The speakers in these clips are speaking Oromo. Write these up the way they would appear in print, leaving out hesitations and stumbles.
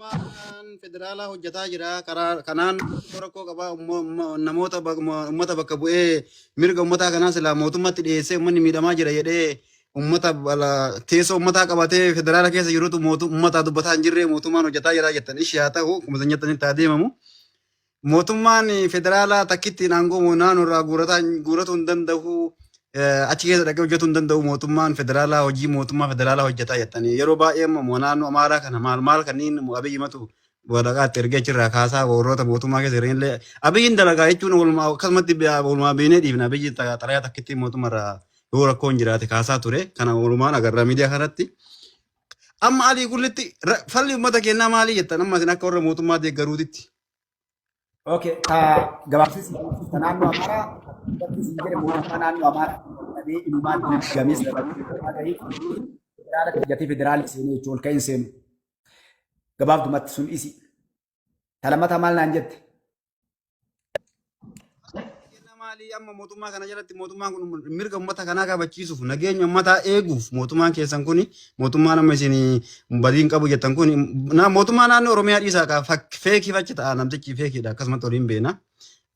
Mootummaan federaalaa hojjetaa jira. Karaa kanaan rakkoo qaba. Namoota uummata bakka bu'ee mirga uummataa kanaa silaa mootummatti dhiyeessee uummanni miidhamaa jira jedhee uummata teessoo uummataa qabatee federaala keessa jirutu uummataa dubbataa hin jirre mootummaan hojjetaa jira jettan. Ishee haa ta'u akkuma isin jettanitti haa deemamu. Mootummaan federaalaa takkittiin aangoo naannoo irraa guuratuu hin danda'u. Achi keessa dhaqee hojjetuu hin danda'u. Mootummaan federaalaa hojii mootummaa federaalaa hojjetaa jettanii. Yeroo baay'ee immoo naannoo Amaaraa kana maal maal kanneen Abiyyi matu waraqaatti ergee achirraa kaasaa warroota mootummaa keessa jiranillee Abiyyiin dalagaa jechuun walumaa akkasumatti walumaa beeknee dhiifna. Abiyyi xalayaa takkittiin mootummaarraa yoo rakkoon jiraate kaasaa ture. Kana walumaan agarra miidiyaa kanatti. Amma alii kullitti falli uummata keenyaa maalii jettan amma isin akka warra mootummaa deeggaruutitti? Okay, ta gabaabsisi ta naannoo Amaaraa bakki isin jedhe mootummaa naannoo Amaaraa dhabee inumaan diigamees federaalatti gatii federaalli seenee jechuun ol ka'in seenu. Gabaabdumatti sun isi. Ta lammataa maal naan jette? Kenna maalii amma mootummaa kana jalatti mootummaan kun mirga uummata kanaa kabachiisuuf nageenya uummataa eeguuf mootummaan keessan kun mootummaan amma isin badiin qabu jettan kun mootummaa naannoo Oromiyaa dhiisaa kaa feekii fachi ta'a namtichi feekiidha akkasumatti waliin beena.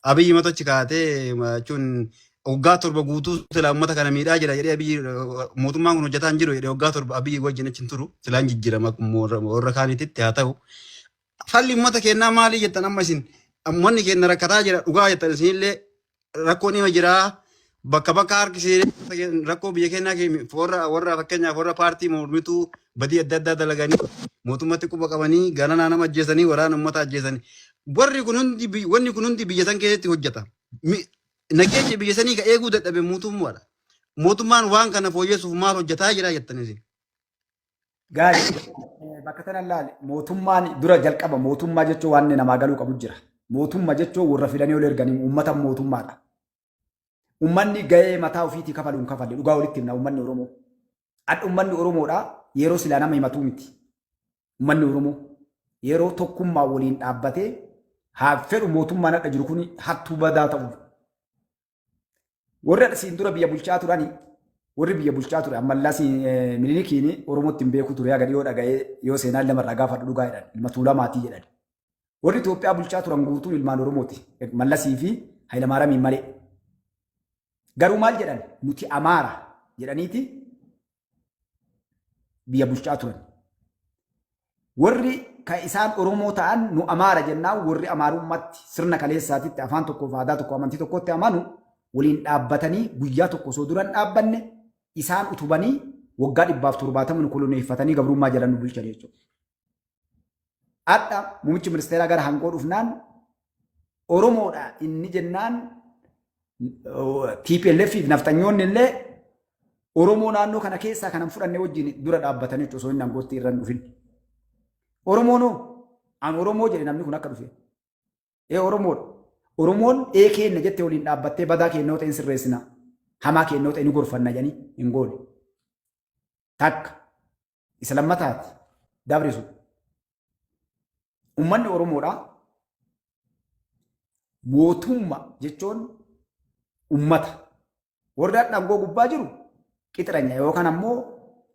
Abiyyi matochi kaatee jechuun waggaa 7 guutuu silaa uummata kana miidhaa jira jedhee Abiyyi mootummaan kun hojjetaa hin jiru jedhee waggaa 7 Abiyyi wajjin achi hin turu silaan jijjiirama akkuma warra kaaniititti haa ta'u. Falli uummata keenyaa maalii jettan amma isin uummanni keenya rakkataa jira dhugaa jettan isinillee rakkoon ima jira bakka bakka harki seenee rakkoo biyya keenyaa warra warra fakkeenyaaf warra paartii mormituu badii adda addaa dalaganii mootummatti quba qabanii gananaa nama ajjeesanii waraana uummata ajjeesanii warri kun hundi wanni kun hundi biyya san keessatti hojjeta. Nageenya biyya sanii ka eeguu dadhabe mootummaadha. Mootummaan waan kana fooyyessuuf maal hojjetaa jira jettan isin? Gaarii. Bakka tana ilaali. Mootummaan dura jalqaba mootummaa jechuun waan namaa galuu qabu jira. Mootummaa jechuun warra fidanii ol erganii uummata mootummaadha. Uummanni gahee mataa ofiitii kafalu hin kafalle dhugaa walitti himna uummanni Oromoo. Adha uummanni Oromoodha yeroo silaa nama himatuu miti. Uummanni Oromoo yeroo tokkummaa waliin dhaabbatee haa fedhu mootummaan hadha jiru kun hattuu badaa ta'u. Warri hadha siin dura biyya bulchaa turani warri biyya bulchaa ture ammallee Minilikiin Oromootti hin beeku ture haga dhiyoo dhaga'ee yoo seenaan lamarraa gaafadhu dhugaa jedhan ilma Tuulamaatii jedhan. Warri Itoophiyaa bulchaa turan guutuun ilmaan Oromooti. Mallasii fi Hayilamaaramiin malee. Garuu maal jedhan nuti Amaara jedhaniiti biyya bulchaa turan. Warri kan isaan Oromoo ta'an nu Amaara jennaan warri Amaarummaatti sirna kaleessaatitti afaan tokkoof aadaa tokko amantii tokkotti amanu waliin dhaabbatanii guyyaa tokko osoo dura hin dhaabbanne isaan utubanii waggaa 170 nu koloneeffatanii gabrummaa jala nu bulchan jechuudha. Hadha muummichi ministeeraa gara hangoo dhufnaan Oromoodha inni jennaan TPLF fi nafxanyoonni illee Oromoo naannoo kana keessaa kanan fudhanne wajjin dura dhaabbatanii jechuudha osoo inni aangootti irra hin dhufin. Oromoonoo an Oromoo jedhe namni kun akka dhufe. Ee Oromoodha. Oromoon ee keenna jette waliin dhaabbattee badaa keennoo ta'e hin sirreessina. Hamaa keennoo ta'e ni gorfanna jedhanii hin goone. Takka. Isa lammataati. Dabrisu. Uummanni Oromoodha. Mootumma jechuun uummata. Warri hadha aangoo gubbaa jiru qixiranya yookaan ammoo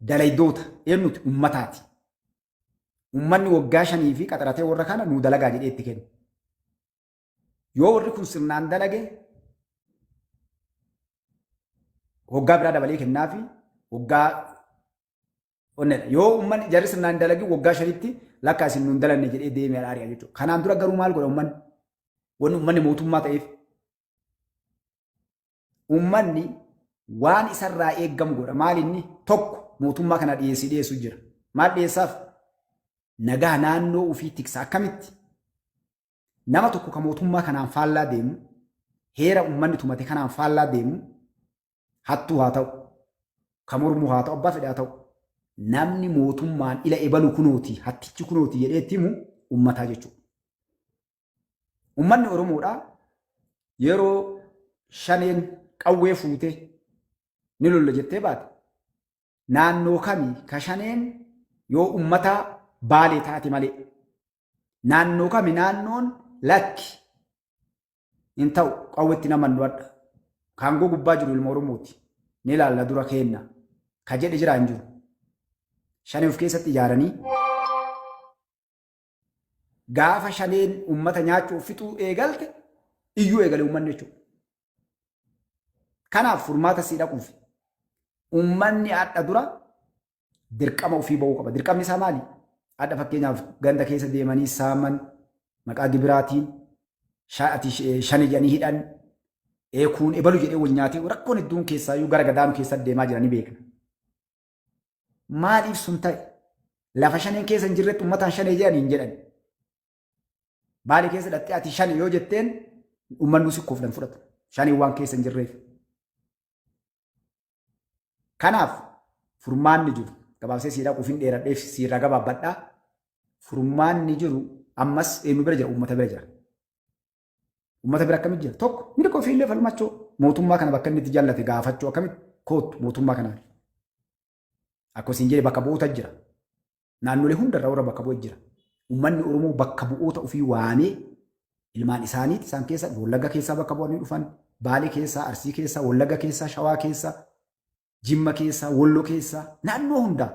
dalaydoota eenyuti uummataati. Uummanni waggaa 5 fi qaxaratee warra kana nuu dalagaa jedhee itti kennu. Yoo warri kun sirnaan dalage waggaa biraa dabalee kennaafi waggaa onnedha. Yoo uummanni jarri sirnaan hin dalagin waggaa 5tti lakkaa isin nuun dalanne jedhee deemee ari'a jechuudha. Kanaan dura garuu maal godha uummanni? Wanni uummanni mootummaa ta'eef uummanni waan isarraa eeggamu godha. Maal inni tokko mootummaa kana dhiyeessii dhiyeessu jira. Maal dhiyeessaaf? Nagaa naannoo ofii tiksa. Akkamitti? Nama tokko ka mootummaa kanaan faallaa deemu, heera uummanni tumate kanaan faallaa deemu, hattuu haa ta'u, ka mormu haa ta'u, abbaa fedhe haa ta'u, namni mootummaan ila ebalu kunooti, hattichi kunooti jedhee itti himu uummataa jechuudha. Uummanni Oromoodhaa yeroo shaneen qawwee fuutee ni lolla jettee baate naannoo kami ka shaneen yoo uummataa Baalee taate malee naannoo kami naannoon lakki hin ta'u qawwetti nama nu hadha. Kaangoo gubbaa jiru ilma Oromooti. Ni ilaalla dura keenna. Ka jedhe jira hin jiru. Shanee of keessatti ijaaranii Gaafa shaneen uummata nyaachuu fixuu eegalte iyyuu eegale uummanni jechuudha. Kanaaf furmaata sii dhaquuf uummanni hadha dura dirqama ofii ba'uu qaba. Dirqamni isaa maali? Hadha fakkeenyaaf ganda keessa deemanii saaman maqaa gibiraatiin ati shani jedhanii hidhan eekuun ebalu jedhee wal nyaatee rakkoon hedduun keessaayyuu gara gadaanu keessa deemaa jiranii beekna. Maaliif sun ta'e? Lafa shaneen keessa hin jirretti uummataan shanee jedhanii hin jedhan. Baalee keessa dhattee ati shane yoo jetteen uummanni si koofdan fudhatu. Shaneen waan keessa hin jirreef. Kanaaf furmaanni jiru gabaabsee sii dhaquuf hin dheeradheef siirraa gabaabbadhaa. Furmaanni jiru ammas eenyu bira jira? Uummata bira jira. Uummata bira akkamitti jira? Tokko mirga ofiillee falmachuu mootummaa kana bakka inni itti jallate gaafachuu akkamitti koottu mootummaa kanaan. Akka isin jedhe bakka bu'oota jira. Naannolee hundarraa warra bakka bu'e jira. Uummanni Oromoo bakka bu'oota ofii waamee ilmaan isaaniiti isaan keessa Wallagga keessaa bakka bu'anii dhufan, Baalee keessaa, Arsii keessaa, Wallagga keessaa, Shawaa keessaa, Jimma keessaa, Wolloo keessaa, naannoo hundaa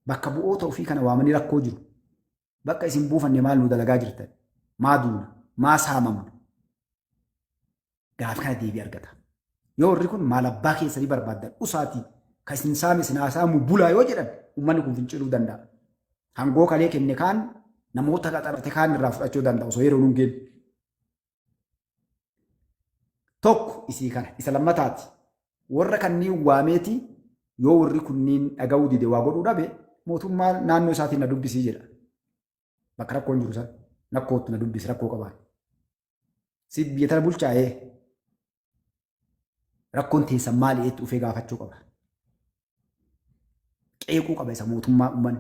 bakka bu'oota ofii kana waamanii rakkoo jiru. Bakka isin buufanne maal nu dalagaa jirtan? Maa duuna? Maa saamamna? Gaaf kana deebii argata. Yoo warri kun maal abbaa keessanii barbaaddan usaatii ka isin saame isin haa saamu bulaa yoo jedhan uummanni kun finciluu danda'a. Hangoo kalee kenne kaan namoota qaxarate kaan irraa fudhachuu danda'a osoo yeroo nun geenne. Tokko isii kana isa lammataati. Warra kanniin waameeti yoo warri kunniin dhaga'uu dide waa godhuu dhabe mootummaa naannoo isaatiin na dubbisii jedha. Bakka rakkoon jiru san nakkootti na dubbisi rakkoo qabaan. Si biyya tana bulchaa'ee rakkoon teessan maali eetti ufee gaafachuu qaba. Qeequu qaba isa mootummaa uummanni.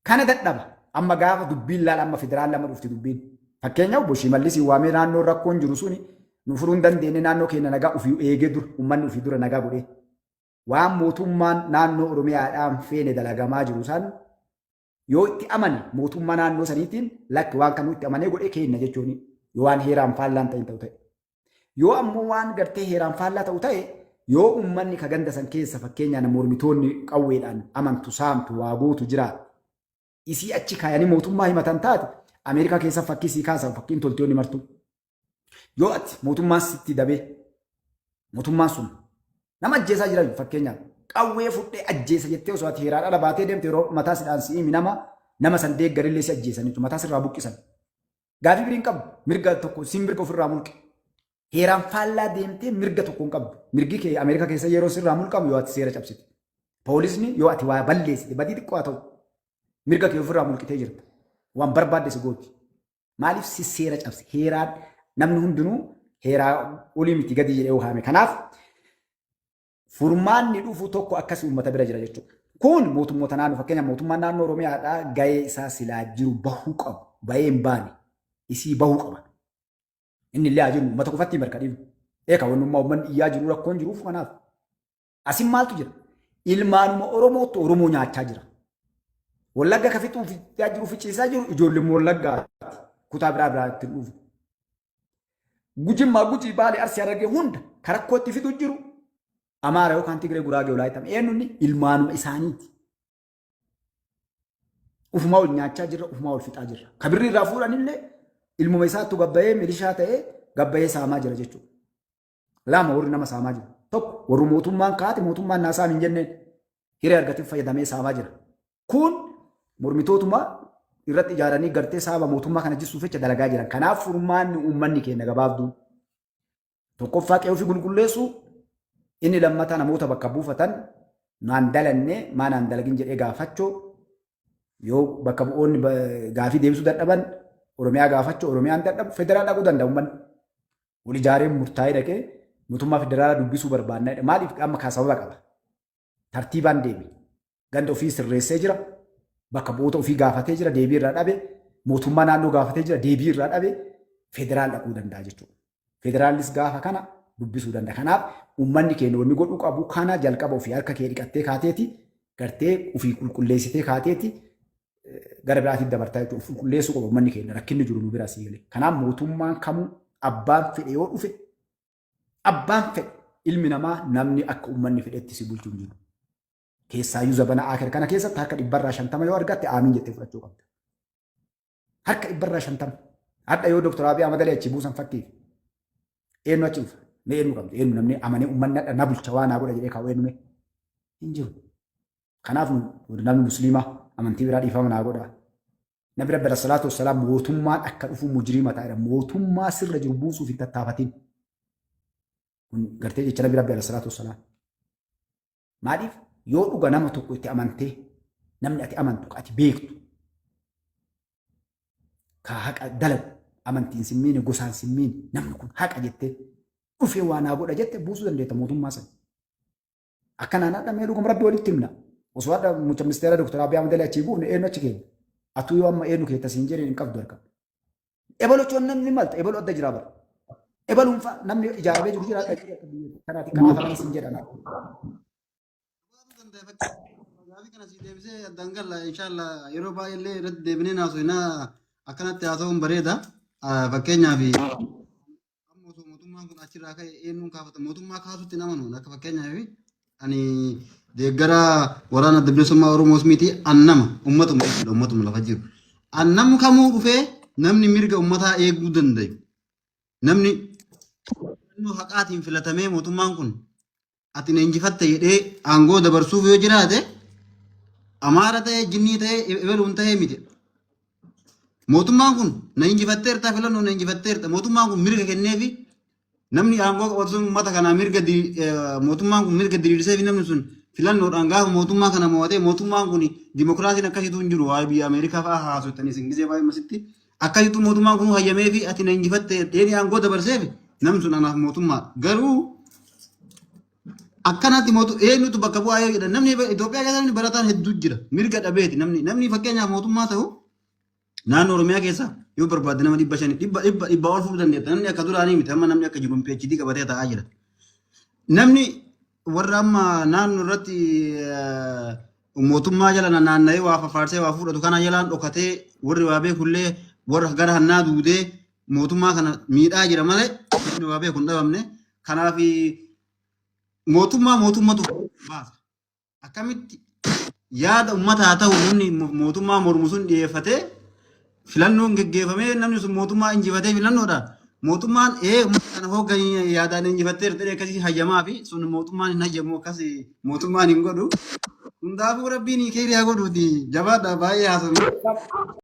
Kana dadhaba. Amma gaafa dubbiin laala amma federaal lama dhufti dubbiin. Fakkeenya obbo Shimallis waamee naannoo rakkoon jiru suni nu furuu hin dandeenye naannoo keenya nagaa ofii eegee dura uummanni ofii dura nagaa godhee. Waan mootummaan naannoo Oromiyaadhaan feene dalagamaa jiru san yoo itti amane mootummaa naannoo saniitiin lakki waan kanuu itti amanee godhee kenna jechuun yoo waan heeraan faallaan ta'in ta'u ta'e. Yoo ammoo waan gartee heeraan faallaa ta'u ta'e yoo uummanni ka ganda san keessa fakkeenyaan mormitoonni qawweedhaan amantu saamtu waa gootu jiraate isii achi kaayanii mootummaa himatan taate Ameerikaa keessa fakkii sii kaasan fakkiin toltiyoonni martuu. Yoo ati mootummaan sitti dabee mootummaan sun nama ajjeesaa jira fakkeenyaaf qawwee fudhee ajjeesa jettee osoo ati heeraan ala baatee deemte yeroo mataa sidhaan si'ii nama nama san deeggarillee si ajjeesan jechuudha mataa sirraa buqqisan. Gaafii biriin qabu mirga tokko siin mirga ofirraa mulqe. Heeraan faallaa deemtee mirga tokko hin qabdu. Mirgi kee Ameerikaa keessa yeroo sirraa mulqamu yoo ati seera cabsite. Poolisni yoo ati waa balleessite badii xiqqoo haa ta'u mirga kee ofirraa mulqitee jirta. Waan barbaadde si gooti. Maaliif si seera cabse? Heeraan namni hundinuu heeraa olii miti gadi jedhee waame. Kanaaf furmaanni dhufu tokko akkas uummata bira jira jechuudha. Kun mootummoota naannoo fakkeenyaaf mootummaan naannoo Oromiyaadhaa gahee isaa silaa jiru bahuu qabu. Bahee hin baane isii bahuu qaba. Inni illee haa jennu uummata qofatti hin barkadhiinu. Eeka wannummaa uummanni iyyaa jiru rakkoon jiruuf kanaaf. Asin maaltu jira? Ilmaanuma Oromootti Oromoo nyaachaa jira. Wallagga ka fixuu fixaa jiru ficiisaa jiru ijoolleen Wallaggaati. Kutaa biraa biraa ittiin dhufu. Gujimmaa Gujii Baalee Arsii Harargee hunda ka rakkoo itti fixu jiru Amaara yookaan Tigree Guraagee Walaayittam eenyunni ilmaanuma isaaniiti. Ufumaa ol nyaachaa jirra, ufumaa ol fixaa jirra. Ka birrii irraa fuudhanillee ilmuma isaattu gabbayee milishaa ta'ee gabbayee saamaa jira jechuudha. Lama warri nama saamaa jiru. Tokko warri mootummaan kaate mootummaan naa saami hin jenneen hiree argatee fayyadamee saamaa jira. Kun mormitootuma irratti ijaaranii gartee saaba mootummaa kana jisuuf jecha dalagaa jiran. Kanaaf furmaanni uummanni keenya gabaabduu. Tokkoffaa qe'ee ofii qulqulleessuu inni lammataa namoota bakka buufatan naan dalanne maa naan dalagin jedhee gaafachuu yoo bakka bu'oonni gaafii deebisuu dadhaban Oromiyaa gaafachuu Oromiyaan dadhabu federaal dhaquu danda'a uummanni. Wal ijaaree murtaa'ee dhaqee mootummaa federaalaa dubbisuu barbaanna. Maaliif amma kaa sababa qaba. Tartiibaan deeme. Ganda ofii sirreessee jira. Bakka bu'oota ofii gaafatee jira. Deebii irraa dhabe. Mootummaa naannoo gaafatee jira. Deebii irraa dhabe. Federaal dhaquu danda'a jechuudha. Federaallis gaafa kana dubbisuu danda'a. Kanaaf uummanni keenya wanni godhuu qabu kana jalqaba ofii harka kee dhiqattee kaateeti gartee ofii qulqulleessitee kaateeti gara biraatiin dabartaa jechuudha. Of qulqulleessuu qaba uummanni keenya rakkinni jiru nu bira asii galee. Kanaaf mootummaan kamuu abbaan fedhe yoo dhufe abbaan fedhe ilmi namaa namni akka uummanni fedhetti si bulchu hin jiru. Keessaayyuu zabana aakhir kana keessatti harka 50% yoo argatte aamiin jettee fudhachuu qabda. Harka 50%. Hadha yoo Dr. Abiy Ahmad Achi buusan fakkiif. Eenyu achi dhufa? Mee eenyu qabdi? Eenyu namni amanee uummanni hadha na bulcha waa naa godha jedhee kaa'u eenyu mee? Hin jiru. Kanaaf namni musliimaa amantii biraa dhiifama naa godha. Nabi Rabbi alayhi salaatu wassalaam mootummaan akka dhufu mujriima ta'edha. Mootummaa sirra jiru buusuuf hin tattaafatin. Kun gartee jecha Nabi Rabbi alayhi salaatu wassalaam. Maaliif yoo dhuga nama tokko itti amantee namni ati amantu ka ati beektu ka haqa dalagu amantiin sin miine gosaan sin miine namni kun haqa jettee dhufee waa naa godha jette buusuu dandeetta mootummaa sana. Akkanaan hadha mee dhuguma rabbi walitti himna. Osoo hadha mucha ministeera Dr. Abiy Ahmed achii buufne eenyu achi keenya. Atuu yoo amma eenyu keetta siin jedheen hin qabdu harka. Ebalu jechuun namni malta ebalu adda jira bara. Ebaluun fa'a namni ijaaramee jiru jira akka biyya kanaati kanaaf akkas hin jedhan. Gaafii kana si deebisee addaan galla inshallah yeroo baay'ee illee irratti deebinee naasofnaa akkanatti haasa'uun bareeda. Fakkeenyaaf amma osoo mootummaan kun achirraa ka'e eenyuun kaafata mootummaa kaasutti hin amanu akka fakkeenyaaf ani deeggara waraana adda bilisummaa Oromoos miti an nama ummatuma jechuudha ummatuma lafa jiru. An namni kamuu dhufee namni mirga ummataa eeguu dandayu namni filannoo haqaatiin filatamee mootummaan kun ati na injifatte jedhee aangoo dabarsuuf yoo jiraate Amaara ta'ee jinnii ta'ee ebeluun ta'ee miti. Mootummaan kun na injifatteerta filannoo na injifatteerta mootummaan kun mirga kenneefi namni aangoo qabatu sun uummata kanaa mirga mootummaan kun mirga diriirseefi namni sun filannoodhaan gaafa mootummaa kana mo'atee mootummaan kun dimokiraasiin akkasitu hin jiru waa'ee biyya Ameerikaa fa'aa haasoftan isin gisee baay'ee masitti akkasitu mootummaan kun hayyameefi ati na injifatte dheedhii aangoo dabarseefi namni sun anaaf mootummaa garuu akkanatti mootu eenyutu bakka bu'aa yoo jedhan namni Itoophiyaa keessa namni barataan hedduu jira mirga dhabeeti namni namni fakkeenyaaf mootummaa ta'u naannoo Oromiyaa keessa yoo barbaadde nama 500 dhibba dhibba dhibba ol fuudhuu dandeetta namni akka duraanii miti amma namni akka jiru PhD qabatee taa'aa jira. Namni warra amma naannoo irratti mootummaa jala naanna'ee waa fafaarsee waa fudhatu kana jalaan dhokatee warri waa beekullee warra gara hannaa duudee mootummaa kana miidhaa jira malee namni waa beeku hin dhabamne. Kanaaf mootummaa mootummatu baasa. Akkamitti yaada uummataa ta'u namni mootummaa mormu sun dhiyeeffatee filannoon geggeeffamee namni sun mootummaa injifatee filannoodhaan mootummaan ee uummata kana hoogganii yaadaan injifatteerta jedhee akkasii hayyamaa fi sun mootummaan hin hayyamu akkasii mootummaan hin godhu. Hundaafuu rabbiin keerii haa godhuuti jabaadha baay'ee haasofne.